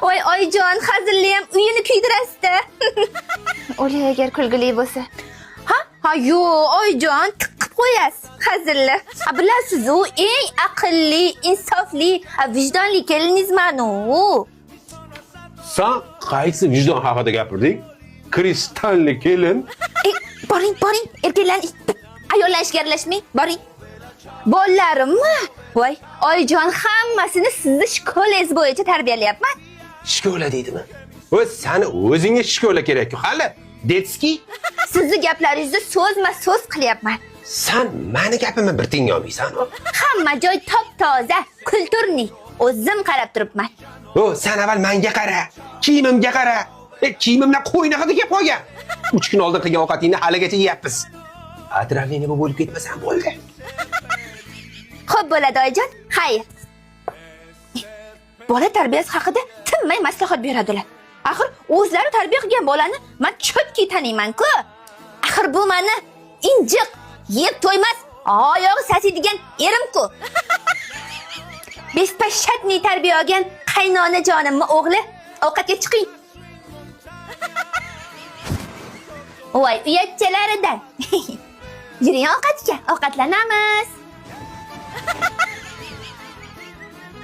Voy oyijon, hazilli ham uyini kuydirasiz-da. O'lay agar kulgili bo'lsa. Ha? Ha, yo'q, oyijon, tiqib qo'yasiz. Hazilli. Ha, bilasiz, u eng aqlli, insofli, ha, vijdonli keliningizman u. San qaysi vijdon haqida gapirding? Kristalli kelin. E, boring, boring, erkaklarni, ayollar ishiga aralashmang, boring. Bolalarimmi? Voy, oyijon, hammasini sizni shkolangiz bo'yicha tarbiyalayapman. Shkola deydimi? O'z sani o'zingga shkola kerak-ku hali. Детский. Sizni gaplaringizni so'zma-so'z qilyapman. San mani gapimni bir tinga olmaysan. Hamma joy top-toza, культурный. O'zim qarab turibman. O, san avval menga qara, kiyimimga qara. E, kiyimimdan qo'yni hidi kelib qolgan. 3 kun oldin qilgan ovqatingni haligacha yeyapmiz. Отравление bo'lib ketmasam bo'ldi. Xo'p bo'ladi oyijon, xayr. Bola tarbiyasi haqida tinmay maslahat beradilar. Axir o'zlari tarbiya qilgan bolani man чётко taniyman-ku. Axir bu mani injiq, yeb to'ymas, oyog'i sasiydigan erim-ku. Беспощадный tarbiya olgan qaynona jonimni o'g'li. Ovqatga chiqing. Voy, uyatchalaridan. Yuring ovqatga, ovqatlanamiz.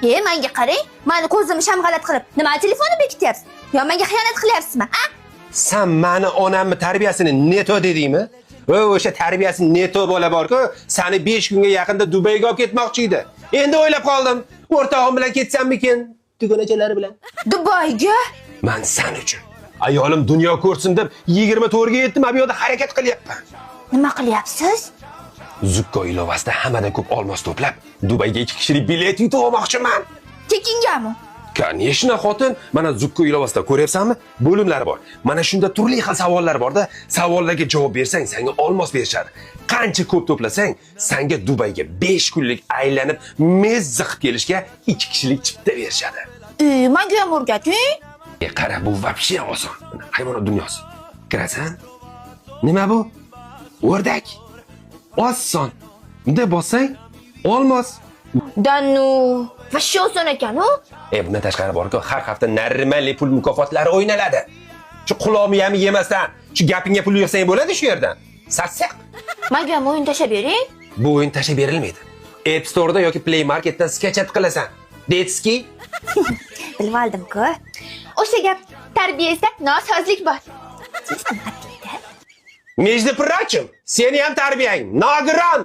E, menga qarang, mani ko'zimni shamg'alat qilib, nima telefonni bekityapsiz? Yo menga xiyonat qilyapsizmi, a? San mani onamni tarbiyasini не то dedingmi? O, o'sha tarbiyasi не то bola bor-ku, sani 5 kunga yaqinda Dubayga olib ketmoqchi edi. Endi o'ylab qoldim. O'rtog'im bilan ketsammikin? Dugonachalari bilan. Dubayga? Man san uchun ayolim dunyo ko'rsin deb 24 ga yetdim, bu yoqda harakat qilyapman. Nima qilyapsiz? Zukko ilovasida hammadan ko'p olmos to'plab, Dubayga 2 kishilik bilet yutib olmoqchiman. Tekingami? Конечно, xotin, mana Zukko ilovasida ko'ryapsanmi? Bo'limlar bor. Mana shunda turli xil savollar borda, savollarga javob bersang, senga olmos berishadi. Qancha ko'p to'plasang, senga Dubayga 5 kunlik aylanib, mezza qilib kelishga 2 kishilik chipta berishadi. E, menga ham o'rgating. E, qara, bu вообще oson. Mana hayvonot dunyosi. Kirasan? Nima bu? O'rdak. Oson. Bunday bossang, olmos. Да ну, вообще oson ekan u. E, bundan tashqari borku, har hafta нормальный pul mukofotlari o'ynaladi. Shu quloqni ham yemasdan, shu gapingga pul yig'sang bo'ladi shu yerdan. Sassiq. Menga ham o'yin tashlab bering. Bu o'yin tashlab berilmaydi. App Store'da yoki Play Marketdan скачать qilasan. Детский. Bilib oldim-ku. O'sha gap tarbiyasida nosozlik bor. Между прочим, seni ham tarbiyang nogiron.